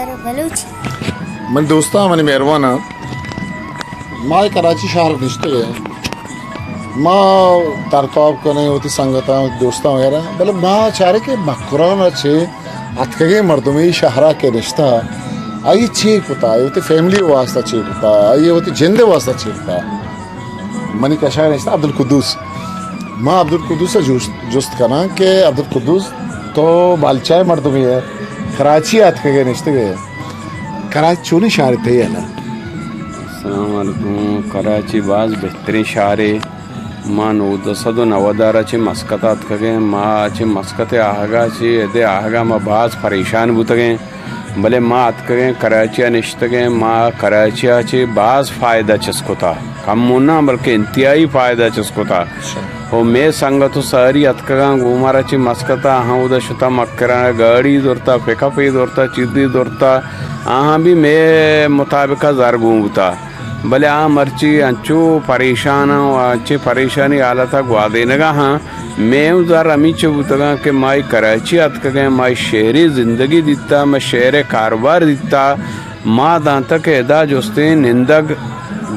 بلوچ۔ من دوستاں، منی مہرواناں، ما کراچی شہر نشتگ ایں، ما ترتاب کنیں وتی سنگتاں، وتی دوستاں وغیرہ، بلے ما چارے کہ مکران ءَ چہ اتکگیں مردمے شہر ءَ کہ نشتہ، آئی چے کتا، آئی وتی فیملی واسطہ چے کتا، آئی وتی جند واسطہ چے کتا۔ منی کشا نشتہ عبدالقدوس۔ ما عبدالقدوس ءَ جست، جست کناں کہ عبدالقدوس، تو بلوچ ءِ مردمے ئے، کراچی ءَ اتکگ ئے نشتگ ئے۔ کراچی چونیں شہرے تئی ہیال ءَ؟ السلام علیکم۔ کراچی باز بہتریں شہرے۔ ما نوزدہ سد و نود ءَ را چہ مسقط ءَ اتکگ ایں۔ ما چہ مسقط ءِ آہگ ءَ چہ اد ءِ آہگ ءَ ما باز پریشان بوتگ ایں۔ بلے ما اتکگ ایں کراچی ءَ نشتگ ایں، ما کراچی ءَ چہ باز فائدہ چست کتا، کم و نہ بلکہ انتہائی فائدہ چست کتا۔ و مئے سنگت و ساری اتکگاں گوں مارا چہ مسقط ءَ، آہاں اودا شتا مکران ءَ، گاڑی زرتا، پک اپے زرتا، چیزے زرتا، آہاں بھی مئے مطابق ءَ زر گون بوتا۔ بلے آ مرچی انچو پریشان آں و انچیں پریشانی حالت ءَ گوازینگ ءَ آں۔ مئے اوں زر ہمینچو بوتگاں کہ ما اے کراچی ءَ اتکگ ایں، ما اے شہری زندگی دیتا، ما شہر ءِ کاروبار دیتا، ما زانتا کہ ادا جستیں نندگ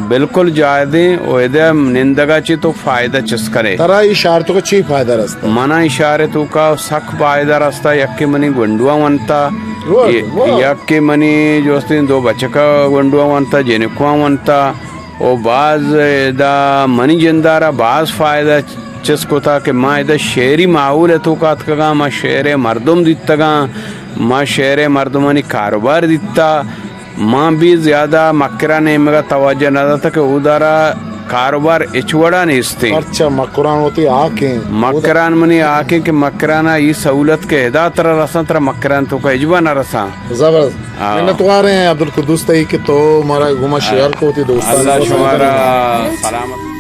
بالکل جائزیں و ادا نندگ ءَ چہ تو فائدہ چست کنے۔ ترا اے شہر ءِ توکا چی فائدہ رستا؟ منا اے شہر ءِ توکا سک فائدہ رستا، یکے منی گونڈواں ونتا، واہ، ی-، واہ۔ یکے منی جستیں دو بچکا گونڈواں ونتا، جنکواں ونتا، و باز ادا منی جند ءَ را باز فائدہ چست کتا کہ ما ادا شہری ماحول ءِ توکا اتکگاں، ما شہر ءِ مردم دیتگاں، ما شہر ءِ مردمانی کاروبار دیتا، ما بھی زیادہ مکران ءِ نیمگ ءَ توجہ نہ داتا کہ اودا را کاروبار ہچ وڑا نیستیں۔ پرچا مکران وتی ہاک ایں۔ مکران منی ہاک ایں کہ مکران ءَ اے سہولت کہ ادا ترا رساں، ترا مکران ءِ توکا ہچبر نہ رساں۔ زبردست۔ ہاں۔ منتوار ایں عبدالقدوس تئی کہ تو مارا گوما شیئر کو، وتی دوستاں۔ اللہ شمارا سلامت۔